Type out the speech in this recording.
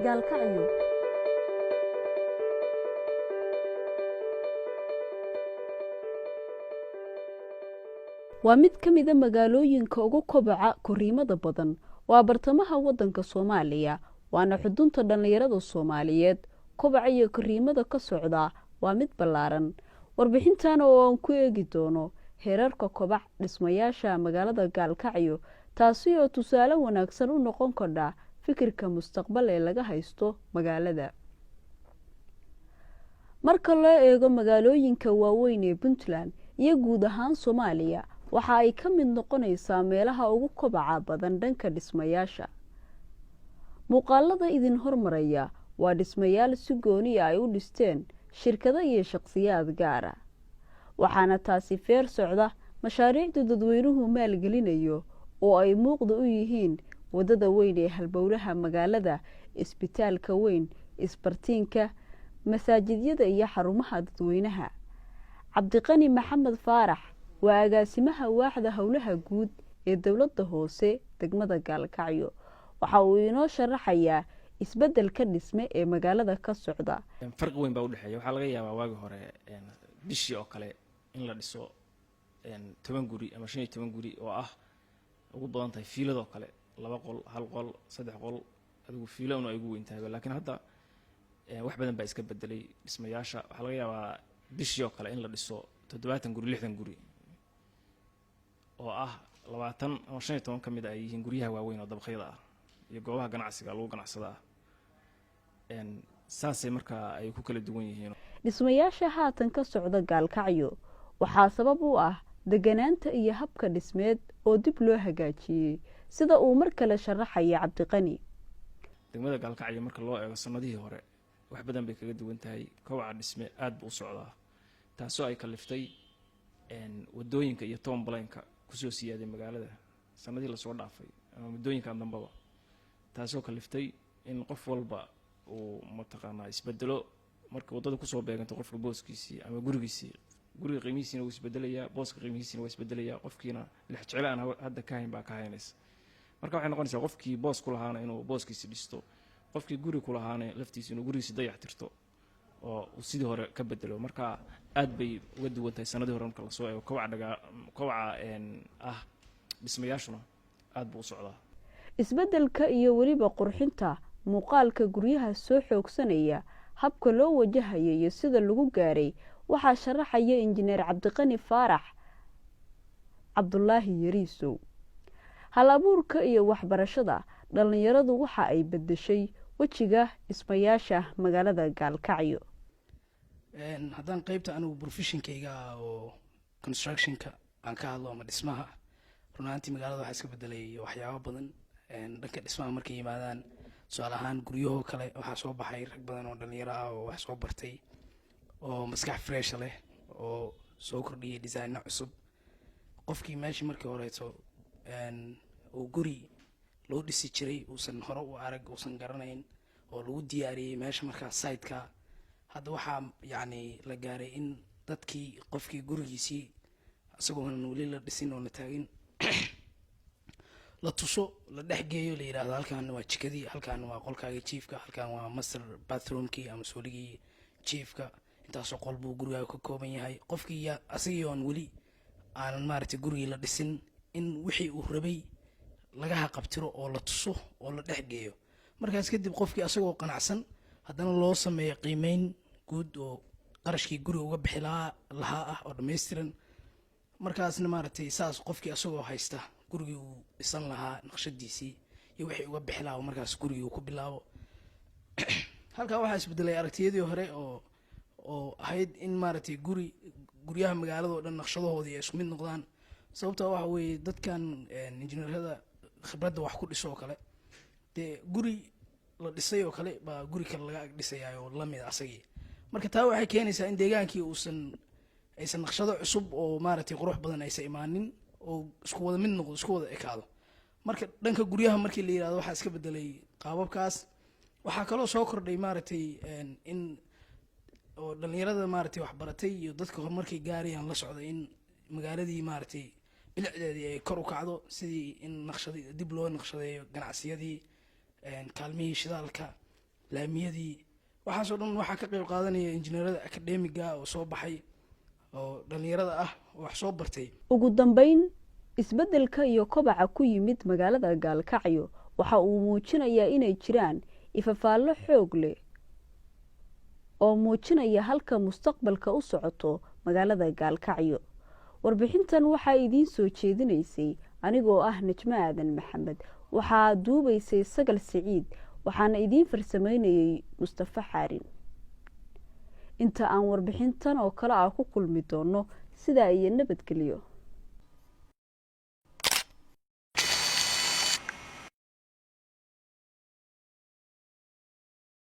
Gaalkacyo waa mid ka mida magaalooyinka ugu koboca koriimada badan. Waa bartamaha waddanka Soomaaliya, waana xudunta dhallinyarada Soomaaliyeed. Kobaca iyo koriimada ka socda waa mid ballaaran. Warbixintan oo aan ku eegi doono heerarka kobac dhismayaasha magaalada Gaalkacyo, taasi oo tusaale wanaagsan u noqon kardha fikirka mustaqbal ee laga haysto magaalada. Marka loo eego magaalooyinka waaweyn ee Puntland iyo guud ahaan Soomaaliya, waxa ay ka mid noqonaysaa meelaha ugu kobaca badan dhanka dhismayaasha. Muuqaalada idin hormaraya waa dhismayaal si gooniya ay u dhisteen shirkado iyo shakhsiyaad gaara, waxaana taasi feer socda mashaariicda dadweynuhu maalgelinayo oo ay muuqda u yihiin wadada weyn ee halbowlaha magaalada, isbitaalka weyn, isbartiinka, masaajidyada iyo xarumaha dadweynaha. Cabdiqani Maxamed Faarax waa agaasimaha waaxda howlaha guud ee dowladda hoose degmada Gaalkacyo. Waxa uu inoo sharaxayaa isbeddelka dhisme ee magaalada ka socda. Farqi weyn baa udhexeeya. Waxaa laga yaabaa waagi hore bishii oo kale in la dhiso 10 guri ama 15 guri, oo ah ugu badan tahay fiiladoo kale 2 qol, 1 qol, 3 qol, adigu fiilo una ay ugu weyn tahayba. Laakiin hadda wax badan baa iska bedelay dhismayaasha. Waxaa laga yaabaa bishii oo kale in la dhiso 70 guri, 60 guri, oo ah 20 ama 15 ka mid a ay yihiin guryaha waaweyn oo dabaqyada ah iyo goobaha ganacsiga lagu ganacsada ah. Saasay markaa ay ku kala duwan yihiin. Dhismayaasha haatan ka socda Gaalkacyo waxaa sabab u ah deganaanta iyo habka dhismeed oo dib loo hagaajiyey, sida uu mar kale sharaxaya Cabdiqani. Degmada Gaalkacyo marka loo eego sanadihii hore wax badan bay kaga duwan tahay. Kobaca dhisme aad buu u socdaa, taasoo ay kaliftay wadooyinka iyo town planka kusoo siyaaday magaalada sanadihii lasoo dhaafay ama muddooyinkan dambaba, taasoo kaliftay in qof walba uu mataqaanaa isbedelo. Marka waddada kusoo beeganto qofka booskiisii ama gurigiisii, guriga qiimihiisiina wuu isbedelayaa, booska qiimihiisiina waa isbedelayaa, qofkiina lex jecel aan hadda ka hayn baa ka haynaysa. Marka waxay noqonaysaa qofkii boos ku lahaana inuu booskiisi dhisto, qofkii guri ku lahaana laftiisa inuu gurigiisi dayax tirto oo uu sidii hore ka bedelo. Marka aad bay uga duwan tahay sanadii hore marka lasoo eego. Kobaca dhagaa, kobaca ah dhismayaashuna aad buu u socdaa. Isbeddelka iyo weliba qurxinta muuqaalka guryaha soo xoogsanaya, habka loo wajahayo iyo sida lagu gaaray, waxaa sharaxaya Injineer Cabdiqani Faarax Cabdulaahi Yariisow. Hal abuurka iyo waxbarashada dhallinyaradu waxa ay bedeshay wejiga dhismayaasha magaalada Gaalkacyo. Haddaan qeybta anigu professionkayga oo constructionka aan ka hadlo ama dhismaha, run ahaantii magaalada waxaa iska bedelay waxyaabo badan dhanka dhismaha markay yimaadaan. Tusaale ahaan, guryahoo kale waxaa soo baxay rag badan oo dhalinyaro ah oo wax soo bartay oo maskax fresh leh oo soo kordhiyay designo cusub. Qofkii meeshii markii horeeto uu guri loo dhisi jiray uusan hore u arag, uusan garanayn, oo lagu diyaariyey meesha markaas siteka, hadda waxaa yacni la gaaray in dadkii qofkii gurigiisii isagoonan weli la dhisin oo la taagin la tuso, la dhex geeyo, la yidhaahdo halkan waa jikadii, halkan waa qolkaaga jiifka, halkan waa master bathroomkii ama suuligii jiifka, intaasoo qol buu gurigaaga ka kooban yahay. Qofkii ya asagii oon weli aanan maaragtay gurigii la dhisin in wixii uu rabay laga haqabtiro oo la tuso oo la dhex geeyo. Markaas kadib qofkii asagoo qanacsan haddana loo sameeyo qiimeyn guud oo qarashkii guriga uga bixi lahaa ah oo dhammaystiran. Markaasna maaragtay saas qofkii asagoo haysta gurigii uu dhisan lahaa naqshadiisii iyo wixii uga bixi lahaa, markaas gurigii uu ku bilaabo. Halkaa waxaa isbedelay aragtiyadii hore oo ahayd in maaragtay guryaha magaalada oo dhan naqshadahoodii ay isku mid noqdaan. Sababtaa waxa weeye dadkan injineerada khibradda wax ku dhiso oo kale, dee guri la dhisay oo kale baa guri kale laga ag dhisayaa oo lamid asagii. Marka taa waxay keenaysaa in deegaankii aysan naqshado cusub oo maaragtay qurux badan aysan imaanin oo isku wada mid noqdo, isku wada ekaado. Marka dhanka guryaha markii la yirahdo waxaa iska bedelay qaababkaas. Waxaa kaloo soo kordhay maaragtay in oo dhalinyarada maaragtay waxbaratay iyo dadka horumarkay gaarayaan la socda in magaaladii maaragtay bilicdeedii ay kor u kacdo, sidii in naqshad dib loo naqshadeeyo ganacsiyadii, kaalmihii shidaalka. Laamiyadii, waxaasoo dhan waxaa ka qeyb qaadanaya injineerada academiga oo soo baxay oo dhalinyarada ah oo wax soo bartay. Ugu dambeyn, isbeddelka iyo kobaca ku yimid magaalada Gaalkacyo waxa uu muujinayaa inay jiraan ifafaallo xoog leh oo muujinaya halka mustaqbalka u socoto magaalada Gaalkacyo. Warbixintan waxaa idiin soo jeedinaysay anigoo ah Najmo Aadan Maxamed, waxaa duubaysay Sagal Siciid, waxaana idiin farsamaynayey Mustafa Xaarin. Inta aan warbixintan oo kale ah ku kulmi doono, sidaa iyo nabadgelyo.